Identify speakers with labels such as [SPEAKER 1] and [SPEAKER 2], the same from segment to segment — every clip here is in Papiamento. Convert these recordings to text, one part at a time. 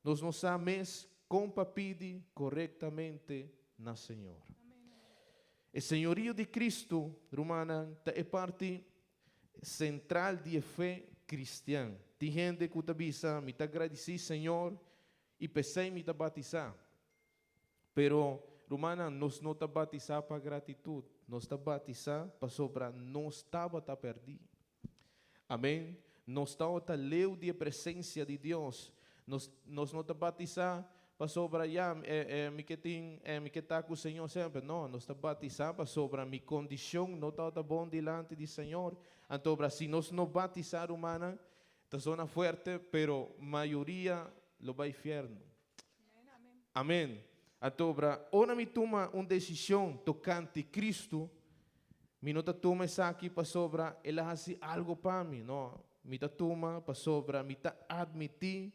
[SPEAKER 1] Nos no sa mes kon pa pidi korektamente na Señor. E señorio di Kristu, rumannan, ta e parti sentral di e fe kristian. Tin hende ku ta bisa, Mi ta gradisí Señor i p'esei mi ta batisá. Pero, rumannan, nos no ta batisá pa gratitut. Nos ta batisá pasobra nos tabata pèrdí. Amén. Nos tabata leu di e presensia di Dios. Nos, nos no ta batisá pasobra ya mi ke tin, mi ke ta ku Señor semper. No, nos ta batisá pasobra mi kondishon no tabata bon dilanti di Señor. Anto, si nos no batisá, rumannan, ta zona fuerte, pero mayoria lo bai fièrnu. Amén. Anto, ora mi tuma un desishon tokante Kristu, mi no ta tuma esaki pasobra el a hasi algu pa mi. No, mi ta tuma pasobra mi ta atmití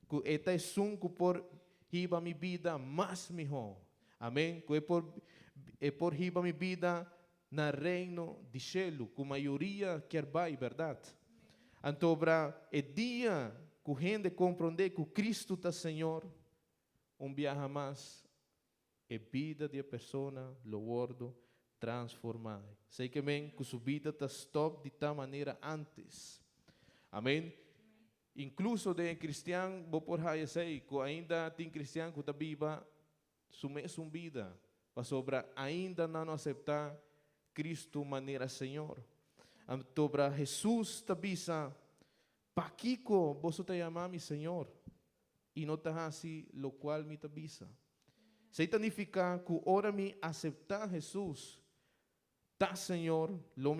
[SPEAKER 1] ku e ta esun ku por hiba mi bida mas mihó. Amén. Ku e por hiba mi bida na reino di shelu, ku mayoria kier bai, bèrdat? Anto, e dia ku hende komprondé ku Kristu ta Señor, un biaha mas, e bida di e persona lo wòrdu transformá. Esei ke men ku su bida ta stòp di tal manera antes. Amèn. Inkluso den kristian, bo por haya esei, ku ainda tin kristian ku ta biba su mesun bida, pasobra ainda nan no aseptá Kristu manera Señor. Anto, Hesus ta bisa, "Pakiko boso ta yama mi Señor i no ta hasi lokual mi ta bisa?" Esei ta nifiká ku ora mi aseptá Hesus, ta Señor, lo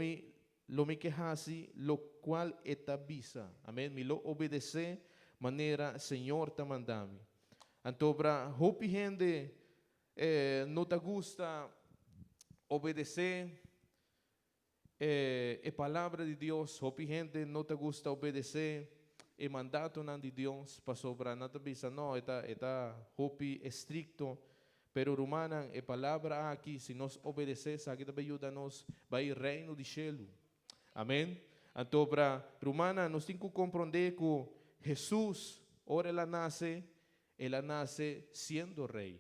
[SPEAKER 1] mi ke hasi lokual e ta bisa. Amèn. Mi lo obedesé manera Señor ta manda mi. Anto, hopi hende no ta gusta obedesé e palabra di Dios. Hopi hende no ta gusta obedesé e mandato di Dios pasobra nan ta bisa, no, e ta hopi estrikto. Pero, rumannan, e palabra aki, si nos obedesé, esaki ta yuda nos bai reino di shelu. Amèn. Anto, rumannan, nos tin ku komprondé ku Hesus, ora el a nase, el a nase siendo rei.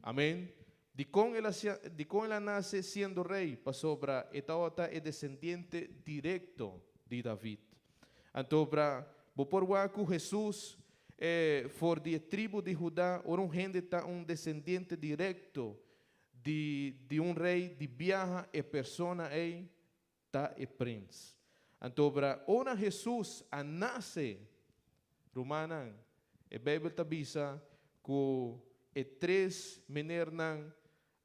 [SPEAKER 1] Amèn. Di kon el a nase siendo rei? Pasobra e tabata e desendiente direkto di David. Anto, bo por wak ku Hesus, for di tribu di Huda, ora un hende ta un desendiente direkto di un rei, di biaha e persona ei ta e prens. Anto, ora Hesus a nase, rumannan, e Beibel ta bisa ku e tres menernan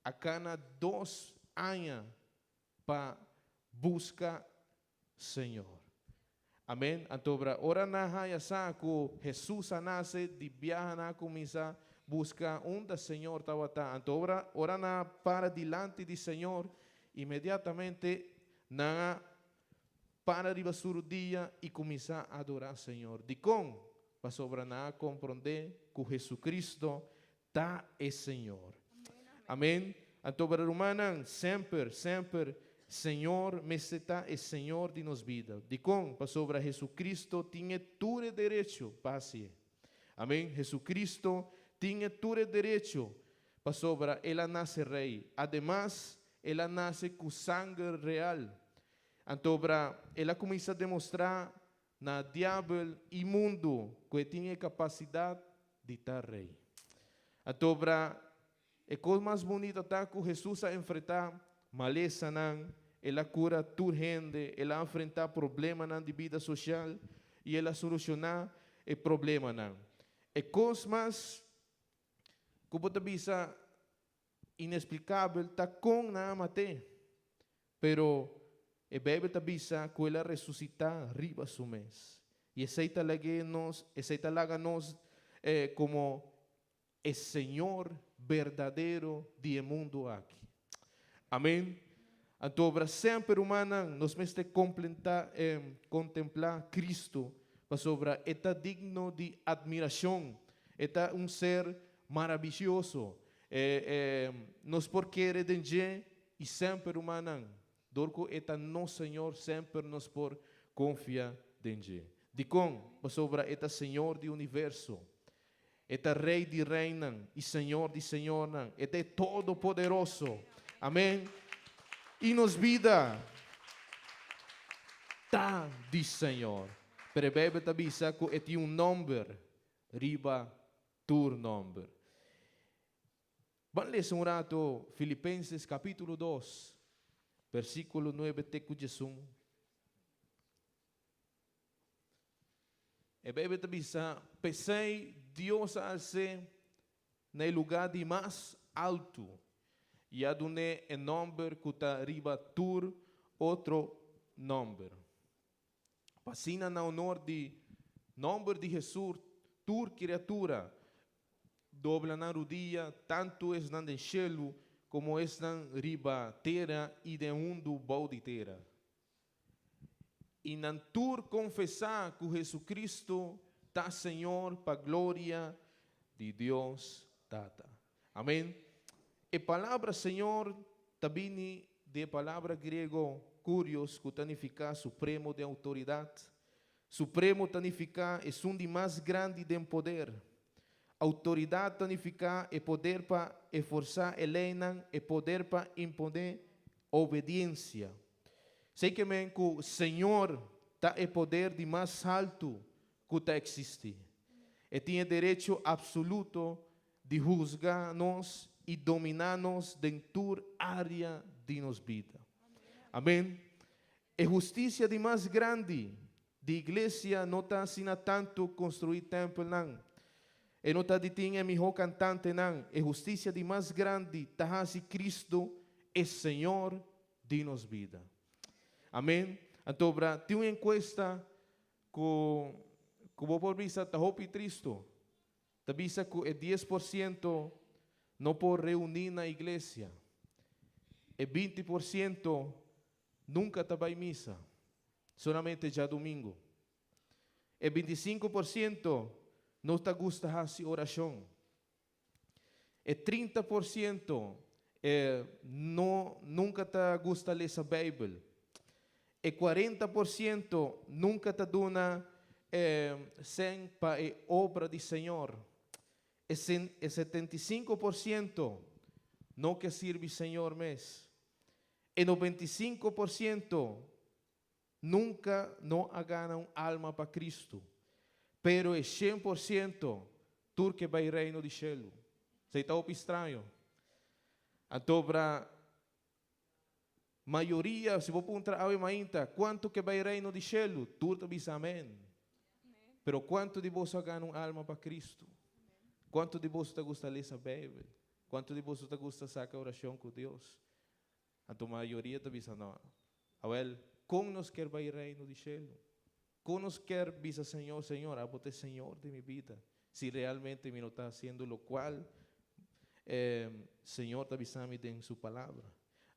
[SPEAKER 1] a kana 2 aña pa buska Señor. Amèn. Anto, ora nan haya sa ku Hesus a nase, di biaha nan a kuminsá buska unda Señor tabata. Anto, ora nan a para dilanti di Señor, inmediatamente nan a para riba su rudia i kuminsá adorá Señor. Di kon? Pasobra nan a komprondé ku Hesukristu ta e Señor. Amèn. Anto, rumannan, semper, semper, Señor mester ta e Señor di nos bida. Di kon? Pasobra Hesukristu tin tur derecho pa Amèn. Hesukristu tin tur derecho pasobra el a nase rei. Ademas, el a nase ku sanger real. Anto, el a kuminsá demostrá na diabel i mundu ku e tin kapasidat di ta rei. Anto, e kos mas bunita ta ku Hesus a enfrentá malesanan, el a kura tur hende, el a enfrentá problemanan di bida sosial i el a solushoná e problemanan. E kos mas, ku ta bisa, ineksplikabel, ta kon nan a mat'é. Pero e Beibel ta bisa ku el a resusitá riba su mes. I esei ta nos, esei ta laga nos komo e Señor berdadero di mundu aki. Amèn. Anto, semper, rumannan, nos mester kontemplá Kristu, pasobra e ta digno di atmirashon, e ta un ser maravioso. Nos por kere den dje i semper, rumannan, dor ku e ta nos Señor, semper nos por konfia den dje. Di kon? Pasobra e ta Señor di universo. E ta Rei di reinan i Señor di señornan. E ta e Todopoderoso. Amén. I nos bida ta di Señor. Pero e Beibel ta bisa ku e tin un nòmber riba tur nòmber. Ban lesa un rato Filipenses kapítulo 2, versíkulo 9 te ku 11. E Beibel ta bisa, P'esei Dios a als'é na e lugá di mas altu i a dun'é e nòmber ku ta riba tur otro nòmber. Pa asina na onor di nòmber di Hesus tur kriatura dobla nan rudia, tantu esnan den shelu komo esnan riba tera i den hundu bou di tera. I nan tur konfesá ku Jesucristo ta Señor pa gloria di Dios Tata. Amén. E palabra Señor ta bini di e palabra griego kurios ku ta nifiká supremo den outoridat. Supremo ta nifiká esun di mas grandi den poder. Outoridat ta nifiká e poder pa enforsá e leinan, e poder pa imponé obediensia. Sei ke men ku Señor ta e poder di mas haltu ku ta eksistí. E tin e derecho apsoluto di husga nos i dominá nos den tur área di nos bida. Amen. E hustisia di mas grandi di iglesia no ta asina tantu konstruí tèmpelnan. E no ta di tin e mihó kantantenan. E hustisia di mas grandi ta hasi Kristu e Señor di nos bida. Amen. Anto bra tin un enkuesta ku ku bo por bisa ta hopi tristu. Ta bisa ku e 10% no por reuní na iglesia. E 20% nunka ta bai misa, solamente djadumingu. E 25% no ta gusta hasi orashon. E 30% no nunka ta gusta lesa Beibel. E 40% nunka ta duna sèn pa e obra di Señor. E 75% no ke sirbi Señor mes. E 95% nunka no a gana un alma pa Kristu. Pero e 100% tur ke bai Reino di Shelu. Esei ta hopi straño. Anto bra mayoria, si bo puntra awe mainta, kuantu ke bai Reino di Shelu? Tur ta bisa amen. Pero kuantu di boso a gana un alma pa Kristu? Kuantu di boso ta gusta lesa Beibel? Kuantu di boso ta gusta saka orashon ku Dios? Anto mayoria ta bisa no. Awel, kon nos kier bai Reino di Shelu? Kon nos kier bisa Señor, Señor, abo ta e Señor di mi bida, si realmente mi no ta hasiendo lokual Señor ta bisa mi den su palabra?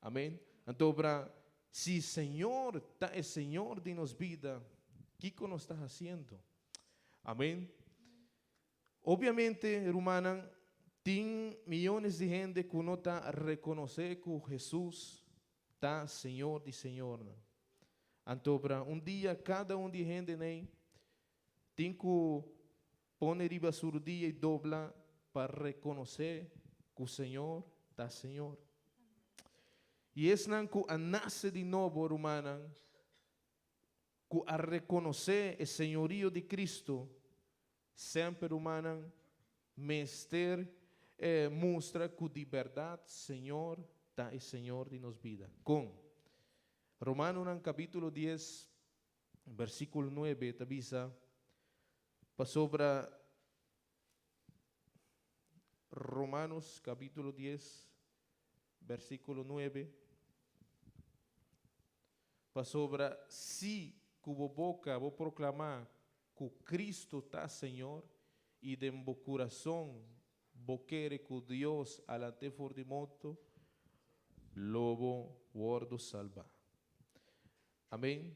[SPEAKER 1] Amen. Anto bra, si Señor ta e Señor di nos bida, kiko nos ta hasiendo? Amen. Obviamente, rumannan, tin miyones di hende ku no ta rekonosé ku Hesus ta Señor di señornan. Anto bra un dia kada un di e hendenan tin ku pone riba su rudia i dobla pa rekonosé ku Señor ta Señor. I esnan ku a nase di nobo, rumannan, ku a rekonosé e señorio di Kristu, semper rumannan mester mustra ku di bèrdat Señor ta e Señor di nos bida. Kon? Romanonan kapítulo 10, versíkulo 9 ta bisa, Pasobra Romanos kapítulo 10, versíkulo 9, Pasobra si ku bo boka bo proklamá ku Kristu ta Señor i den bo kurason bo kere ku Dios a lant'é for di morto, lo bo wòrdu salbá. Amén.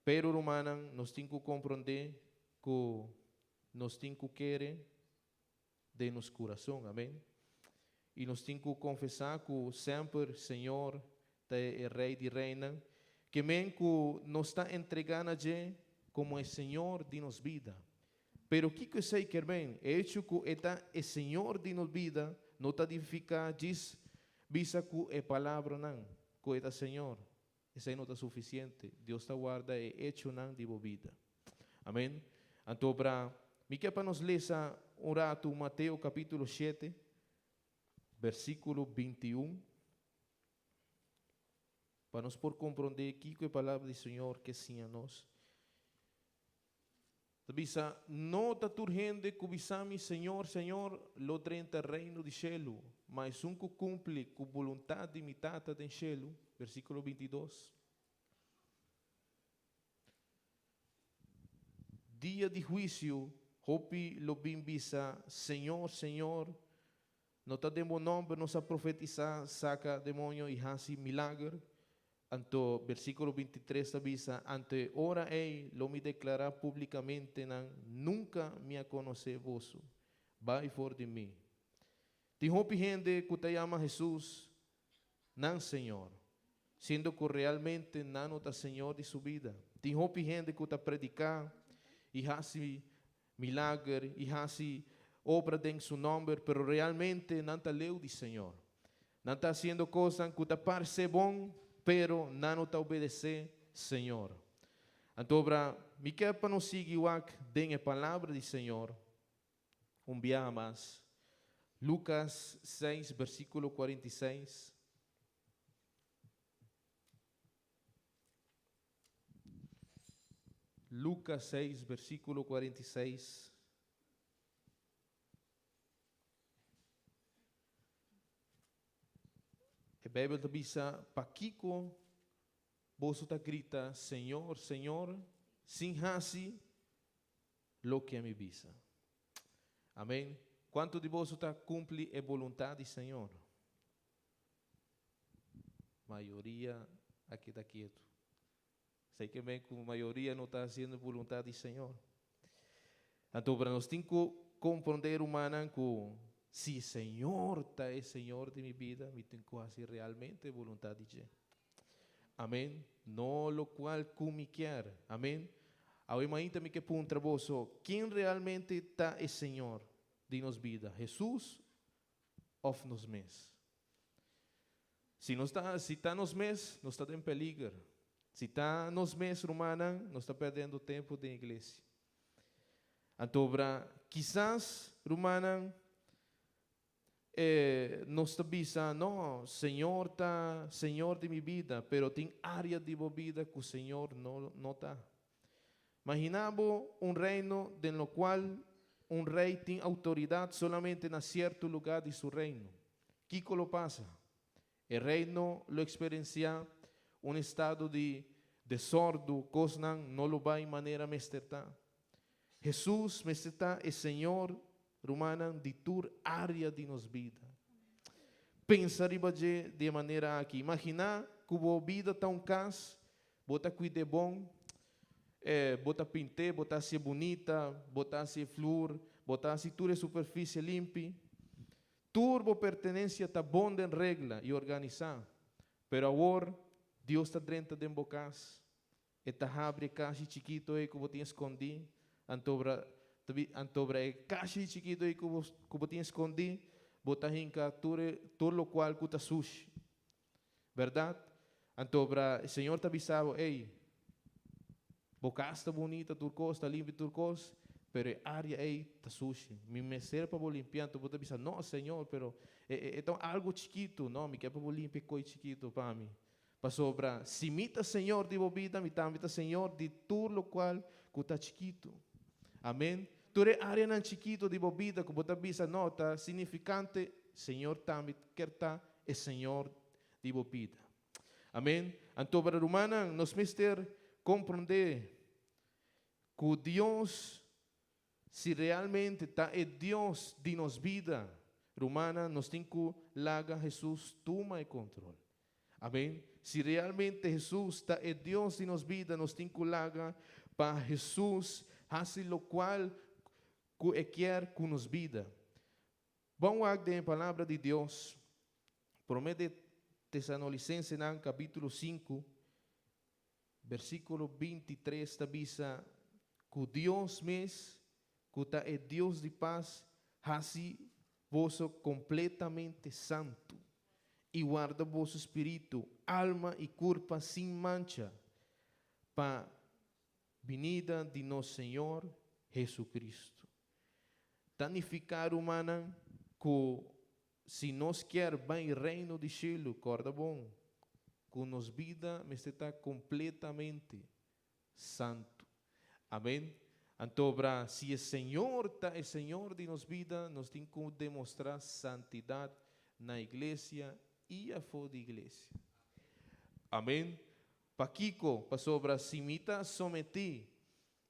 [SPEAKER 1] Pero, rumannan, nos tin ku komprondé ku nos tin ku kere den nos kurason. Amén. I nos tin ku konfesá ku semper Señor ta e Rei di reinan, ke men ku nos ta entregá na dje komo e Señor di nos bida. Pero kiko esei kier men? E hecho ku e ta e Señor di nos bida no ta nifiká djis bisa ku e palabranan ku e ta Señor. Esei no ta sufisiente. Dios ta warda e echonan di bo bida. Amen. Anto bra, mi ke pa nos lesa un ratu Mateo kapítulo shete, versíkulo 21, pa nos por komprondé kiko e palabra di Señor ke siña nos. Ta bisa, No ta tur hende ku bisa mi, Señor, Señor, lo drenta Reino di shelu, ma esun ku kumpli ku boluntat di mi Tata den shelu. Versíkulo 22. Dia di huisio, hopi lo bin bisa, Señor, Señor, no ta den bo nòmber nos a profetisá, saka demoño i hasi milager? Anto, versíkulo 23 ta bisa, Anto e ora ei lo mi deklará públikamente nan, Nunka mi a konosé boso. Bai for di mi. Tin hopi hende ku ta yama Hesus nan Señor, siendo ku realmente nan no ta Señor di su bida. Tin hopi hende ku ta prediká i hasi milager i hasi obra den su nòmber, pero realmente nan ta leu di Señor. Nan ta hasiendo kosnan ku ta parse bon, pero nan no ta obedesé Señor. Anto obra, mi ke pa nos sigui wak den e Palabra di Señor un biaha mas. Lukas 6, versíkulo 46. Lucas 6, versículo 46. E Bijbel ta bisa, Pakiko boso ta grita, Señor, Señor, sin hasi loke mi bisa? Amén. Kuantu di boso ta kumpli e boluntat di Señor? Mayoria a keda ketu. Esei ke men ku mayoria no ta hasiendo boluntat di Señor. Anto pero nos tin ku komprondé, rumannan, ku si Señor ta e Señor di mi bida, mi tin ku hasi realmente boluntat di dje. Amen. No lokual ku mi kier. Amen. Awe mainta mi ke puntra boso, ken realmente ta e Señor di nos bida? Hesus òf nos mes? Si nos ta, si ta nos mes, nos ta den peliger. Si ta nos mes, rumannan, nos ta perdiendo tempu den iglesia. Anto bra, kisas, rumannan, eh, nos ta bisa, no, Señor ta Señor di mi bida, pero tin área di bo bida ku Señor no, no ta. Imagina bo un reino den lo cual un rey tin autoridad solamente na cierto lugar di su reino. Kico lo pasa? E reino lo experiencia un estado di desordu, cosnan no lo bay manera mester ta. Hesus mester ta e Señor, rumannan, di tur area di nos bida. Pensa riba dje di e manera aki. Imagina cu bo bida ta un cas. Bo ta cuid'é bon, bo ta pint'é, bo ta hacié bunita, bo ta hacié flur, bo ta haci tur e superficie limpi. Tur bo pertenencia ta bon den regla i organisá. Pero awor, Dios ta drenta den bo cas. E ta habri e kashi chikito ei cu bo tin escondí. Antobra, antobra e kashi chikito ei cu bo, cu bo tin escondí, bo ta hinca tur e, tur locual cu ta sushi. Berdad? Anto bra e Señor ta bisa bo, Ey, bo cas ta bunita, tur cos ta limpi, tur cos, pero e area ey ta sushi. Mi mester pa bo limpia. Anto bo ta bisa, No, Señor, pero e, e, e ta algo chikitu. No, mi kier pa bo limpia e coy chikitu pa mi. Pasobra si mi ta Señor di bo bida, mi tambe ta Señor di tur locual cu ta chikitu. Amen. Tur e areanan chikitu di bo bida cu bo ta bisa, No, ta significante, Señor tambe kier ta e Señor di bo bida. Amen. Anto, para rumannan, nos mester komprondé ku Dios, si realmente ta e Dios di nos bida, rumannan, nos tin ku laga Hesus tuma e kontrol. Amen. Si realmente Hesus ta e Dios di nos bida, nos tin ku laga pa Hesus hasi lokual ku e kier ku nos bida. Bon wak den e Palabra di Dios, Promé de Tesanolisensenan kapítulo 5, versíkulo 23 ta bisa ku Dios mes ku ta e Dios di pas, hasi boso kompletamente santu, i warda boso spiritu, alma i kurpa sin mancha, pa binida di nos Señor Jesucristo. Ta nifiká, rumannan, ku si nos kier bai reino di shelu, kòrda bon, ku nos bida mester ta kompletamente santu. Amèn. Anto, bra, si e Señor ta e Señor di nos bida, nos tin ku demostrá santidat na iglesia i afó di iglesia. Amèn. Pakiko, pasobra si mi ta sometí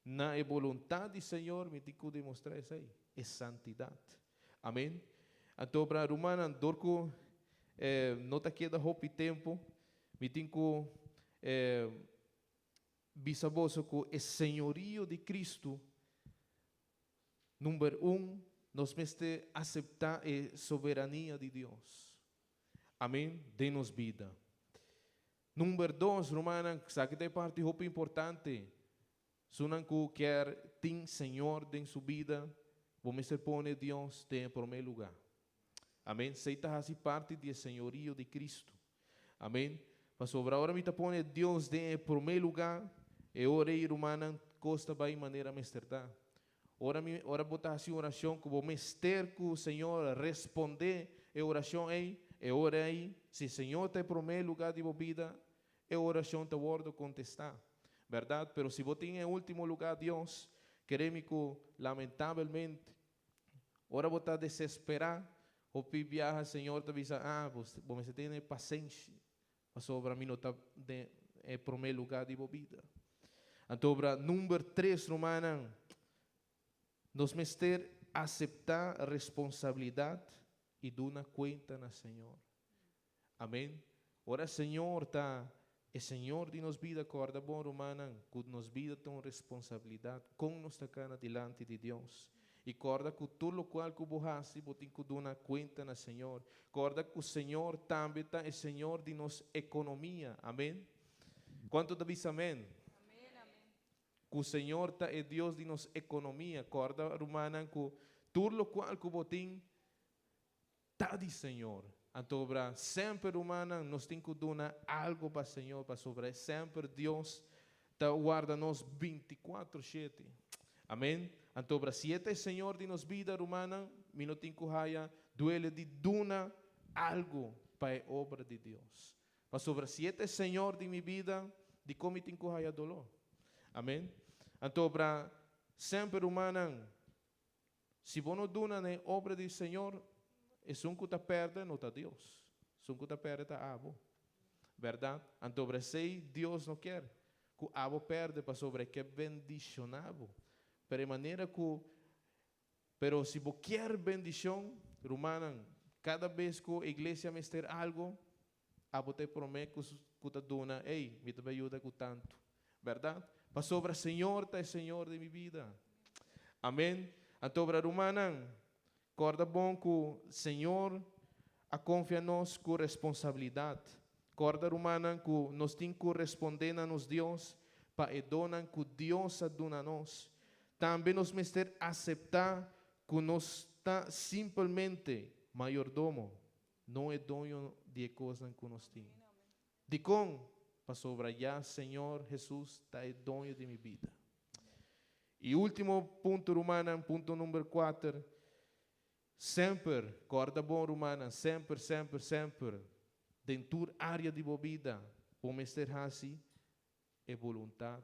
[SPEAKER 1] na e boluntat di Señor, mi tin ku demostrá esei, e santidat. Amèn. Anto, bra, rumannan, dor ku no ta keda hopi tempu, mi tin ku bisa boso ku e señorio di Kristu, number 1, nos mester aseptá e soberania di Dios. Amèn, den nos bida. Number 2, rumannan, esaki ta e parti hopi importante. Esunnan ku kier tin Señor den su bida, bo mester pone Dios den promé lugá. Amèn. Esei ta hasi parti di e señorio di Kristu. Amèn. Pasobra ora mi ta pone Dios den promé lugá, e ora ei, rumannan, kos ta bai manera mester ta. Ora bo ta hasi orashon ku bo mester ku Señor respondé e orashon ei, e ora ei, si Señor ta e promé lugá di bo bida, e orashon ta wòrdu kontestá. Bèrdat? Pero si bo tin e último lugá Dios, kere mi ku lamentabelmente, ora bo ta desesperá, hopi biaha Señor ta bisa, "Ah, bo mester tene pasenshi, pasobra mi no ta den e promé lugá di bo bida." Anto, bra, number 3, rumannan, nos mester aseptá responsabilidat i duna kuenta na Señor. Amèn. Ora Señor ta e Señor di nos bida, kòrda bon, rumannan, ku nos bida ta un responsabilidat, kon nos ta kana dilanti di Dios. I kòrda ku tur lokual ku bo hasi, bo tin ku duna kuenta na Señor. Kòrda ku Señor tambe ta e Señor di nos ekonomia. Amèn. Kuantu ta bisa amèn? Ku Señor ta e Dios di nos ekonomia. Kòrda, rumannan, ku tur lokual ku bo tin ta di Señor. Anto, bra, semper, rumannan, nos tin ku duna algu pa Señor, pasobra semper Dios ta warda nos 24/7. Amèn. Anto, bra, si e ta e Señor di nos bida, rumannan, mi no tin ku haya duele di duna algu pa e obra di Dios. Pasobra si e ta e Señor di mi bida, dikon mi tin ku haya doló? Amèn. Anto, bra, semper, rumannan, si bo no duna na e obra di Señor, esun ku ta pèrdè no ta Dios. Esun ku ta pèrdè ta abo. Bèrdat? Anto, bra, esei Dios no kier ku abo pèrdè, pasobra e ke bendishoná bo. Pero e manera ku pero si bo kier bendishon, rumannan, kada bes ku iglesia mester algu, abo ta e promé ku ta duna, "Ei, mi ta bai yuda ku tantu." Bèrdat? Pasobra Señor ta e Señor di mi bida. Amèn. Anto, bra, rumannan, kòrda bon ku Señor a konfia nos ku responsabilidat. Kòrda, rumannan, ku nos tin ku respondé na nos Dios pa e donnan ku Dios a duna nos. Tambe nos mester aseptá ku nos ta simpelmente mayordomo, no e doño di e kosnan ku nos tin. Dikon? Pasobra ya Señor Hesus ta e doño di mi bida. I último punto, rumannan, punto number 4. Semper, kòrda bon, rumannan, semper, semper, semper, den tur área di bo bida, bo mester hasi e boluntat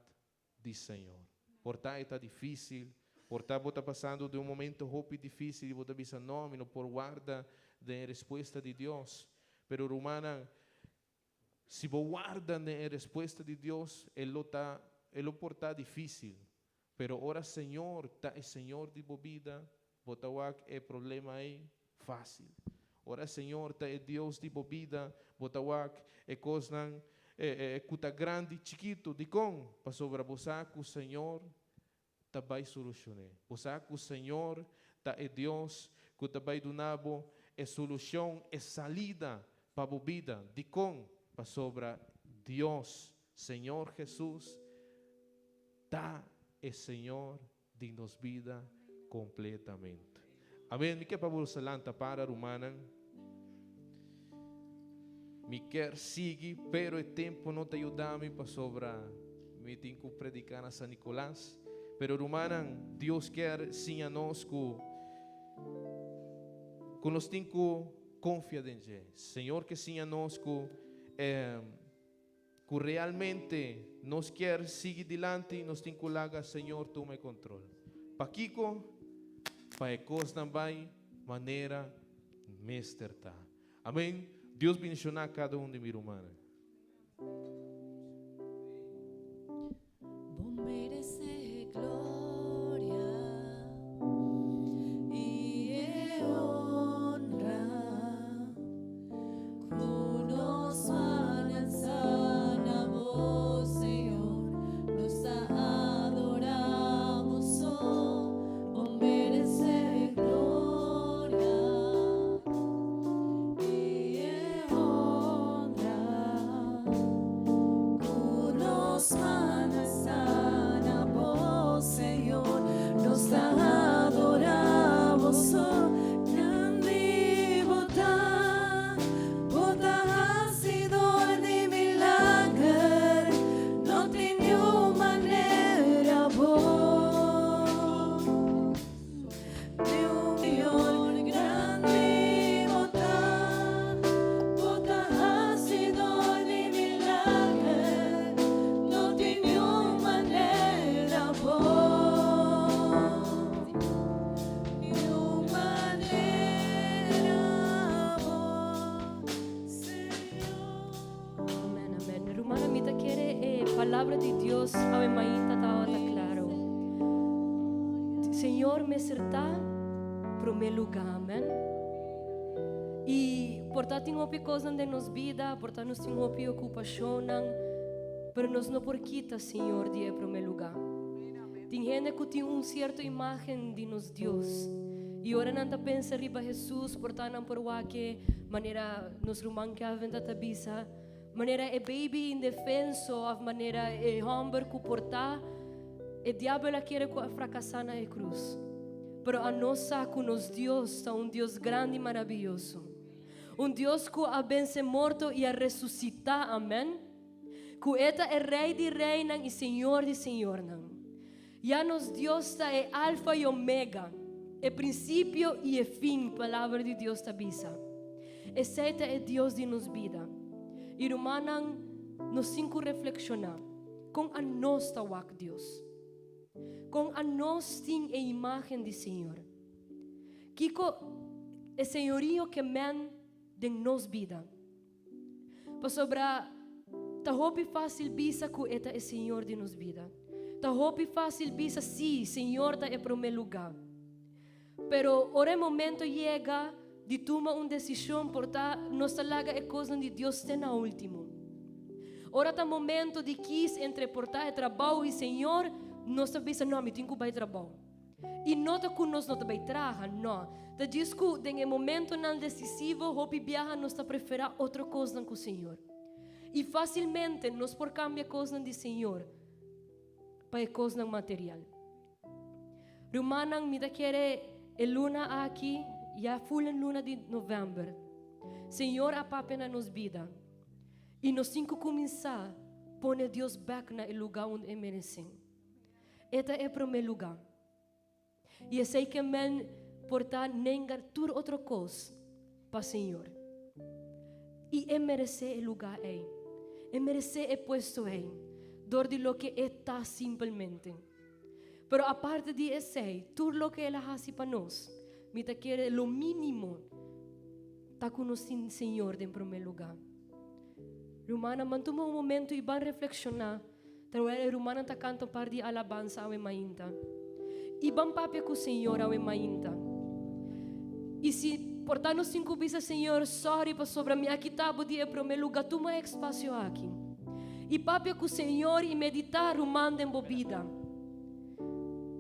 [SPEAKER 1] di Señor. Por ta e ta difísil, por ta bo ta pasando den un momento hopi difísil i bo ta bisa, "No, mi no por warda den respuesta di Dios." Pero, rumannan, si bo warda den respuesta di Dios, e lo por ta difísil. Pero ora Señor ta e Señor di bo bida, bo ta wak e problema ei fásil. Ora Señor ta e Dios di bo bida, bo ta wak e kosnan ku ta grandi chikitu. Dikon? Pasobra bo sa ku Señor ta bai solushon'é. Bo sa ku Señor ta e Dios ku ta bai duna bo e solushon, e salida pa bo bida. Dikon? Pasobra Dios, Señor Jesus, ta e Señor di nos bida. kompletamente. Amèn. Mi ke pa boso lanta para, rumannan. Mi kier sigui, pero e tempu no ta yuda mi pasobra mi tin ku prediká na San Nicolas. Pero rumannan, Dios kier siña nos ku ku nos tin ku konfia den dje. Señor ke siña nos ku ku realmente nos kier sigui dilanti, nos tin ku laga Señor tuma e kontrol. Pakiko? Pa e kosnan bai manera mester ta. Amen. Dios bendiciona cada un di mi rumannan.
[SPEAKER 2] Bo merece gloria y e honra Cu nos mannan sa na bo Señor Nos ta adora bo so Bo merece gloria y e honra Cu nos mannan sa na bo Señor Nos ta adora bo so Grandi bo ta Bo ta hacidor di milager No tin niun manera bo Señor grandi bo ta Bo ta hacidor di milager No tin niun manera bo Niun manera bo Señor.
[SPEAKER 3] Amen, amen. Rumannan, mi ta kere e palabra di Dios awe mainta tabata claro. Señor mester ta prome luga, amen. Y por ta tin hopi cosnan den nos bida, por ta nos tin hopi ocupacionnan, pero nos no por kita Señor di e prome luga. Tin hende cu tin un cierto imagen di nos Dios. Y ora nan ta pensa riba Hesus, por ta nan por wak e manera nos ruman Kelvin ta ta bisa, manera e baby indefenso of manera e homber cu por ta e diabel a kere cu a fracasa na e cruz. Pero anos sa cu nos Dios ta un Dios grandi y maraviyoso. Un Dios cu a vence morto y a resucita, amen. Ku e ta e Rei di reinan i Señor di señornan. Ya nos Dios ta e Alfa i Omega, e prinsipio i e fin, Palabra di Dios ta bisa. Esei ta e Dios di nos bida. I rumannan, nos tin ku reflekshoná kon anos ta wak Dios. Kon anos tin e imágen di Señor. Kiko e señorio ke men den nos bida? Pasobra ta hopi fácil bisa ku e ta e Señor di nos bida. Ta hopi fácil bisa, sí, Señor ta e promé lugá. Pero ora e momento yega di tuma un desishon, por ta nos ta laga e kosnan di Dios te na último. Ora ta momento di kis entre por ta e trabou i Señor, nos ta bisa, no, mi tin ku bai trabou. I no ta ku nos no ta bai traha, no. Ta djis ku den e momentonan desisivo hopi biaha nos ta preferá otro kosnan ku Señor. I fásilmente nos por kambia kosnan di Señor pa e kosnan material. Rumannan, mi ta kere e luna aki, ya ful e luna di novèmber, Señor a papia na nos bida i nos tin ku kuminsá pone Dios bèk na e lugá unda e meresé. E ta e promé lugá. I esei ke men por ta nenga tur otro kos pa Señor. I e meresé e lugá ei. E meresé e puesto ei dor di loke e ta simpelmente. Pero aparte di esei, tur loke el a hasi pa nos, mi ta kere lo mínimo ta ku nos tin Señor den promé lugá. Rumannan, ban tuma un momento i ban reflekshoná. Terwijl e rumannan ta kanta un par di alabansa awe mainta. I ban papia ku Señor awe mainta. I si por ta nos tin ku bisa Señor, sorry pasobra mi a kita bo di e prome luga, tuma e espasio aki. I papia ku Señor i medita ruman den bo bida.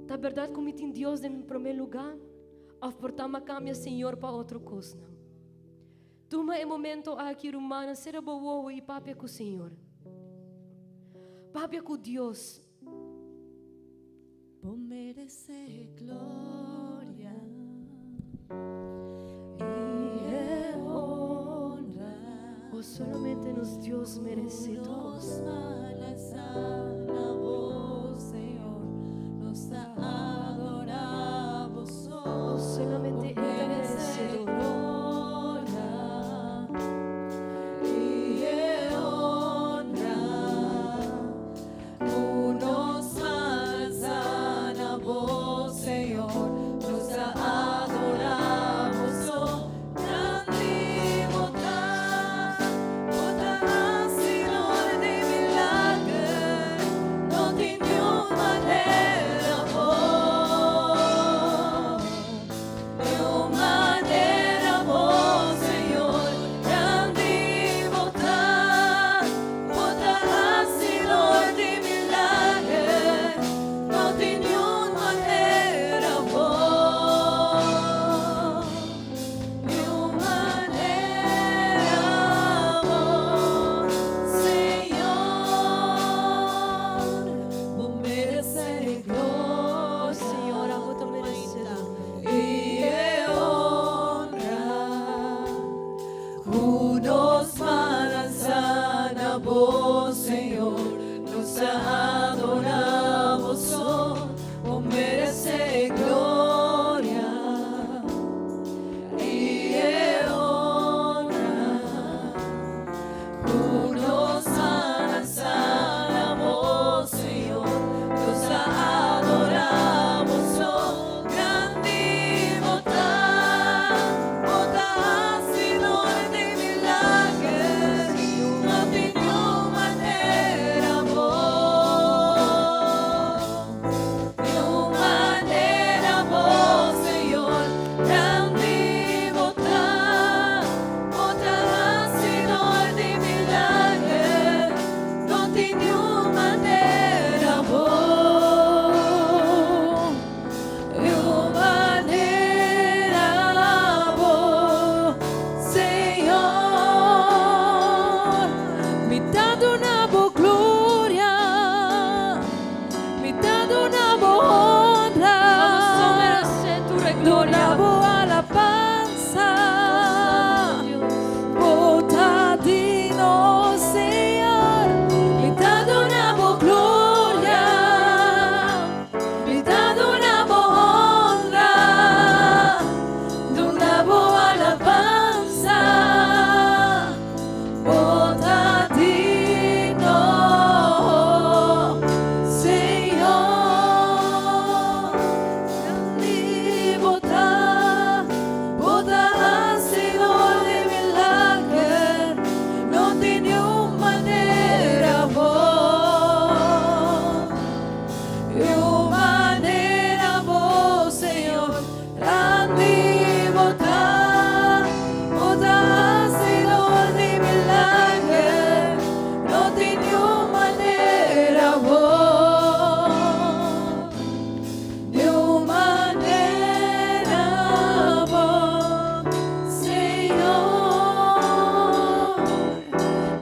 [SPEAKER 3] Ta berdad ku mi tin Dios den mi prome luga? Of por ta mi a kambia Señor pa otro kosnan? Tuma e momento aki, rumannan, sera bo wowo i papia ku Señor. Papia ku Dios.
[SPEAKER 2] Bo meresé gloria.
[SPEAKER 3] Dios meresé tur kos. Oh, solamente E ta meresedor. Oh, Señor, abo ta meresedor. Abo meresé tur gloria. Santo Dios.
[SPEAKER 2] Bo ta digno, Señor, mi ta duna bo gloria, mi ta duna bo honra, duna bo alabansa. Bo ta digno, Señor, bo ta, bo ta hasidó di milager, no tin niun manera bo, niun manera bo, Señor, grandi bo ta, bo ta hasidó di milager, no tin niun manera bo, niun manera bo, Señor,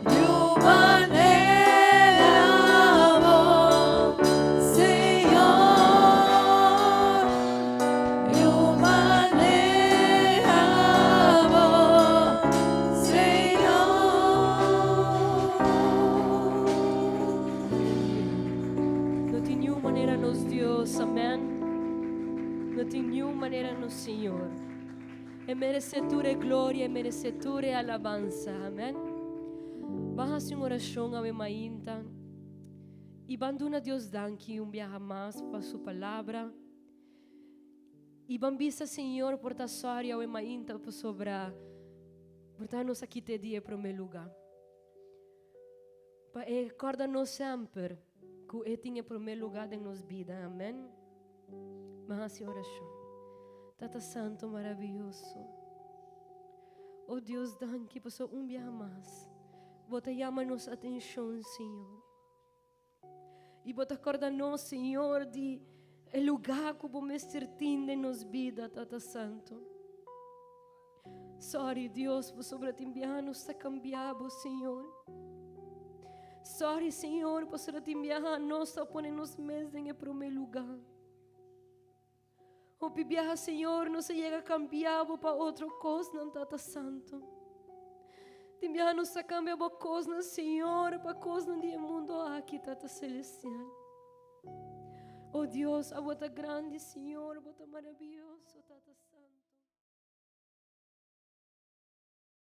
[SPEAKER 2] niun manera bo, Señor, niun manera bo, Señor.
[SPEAKER 3] No tin niun manera nos Dios, amèn. No tin niun manera nos Señor. E meresé tur gloria, e meresé tur alabansa, amèn. Ban hasi un orashon awe mainta. I ban duna Dios danki un biaha mas pa su palabra. I ban bisa Señor por ta sorry awe mainta pasobra por ta nos a kit'é di e promé lugá. Pa e kòrda nos semper ku e tin e promé lugá den nos bida. Amèn. Ban hasi orashon. Tata Santu maravioso. Oh Dios, danki pasobra un biaha mas. Bo ta yama nos atenshon, Señor. I bo ta kòrda nos, Señor, di e lugá ku bo mester tin den nos bida, Tata Santu. Sorry, Dios, pasobra tin biaha nos ta kambia bo, Señor. Sorry, Señor, pasobra tin biaha nos ta pone nos mes den e promé lugá. Hopi biaha, Señor, nos a yega kambia bo pa otro kosnan, Tata Santu. Tin biaha nos ta kambia bo kosnan, Señor, pa kosnan di e mundu aki, Tata Selestial. O Dios, abo ta grandi, Señor, bo ta maravioso, Tata Santu.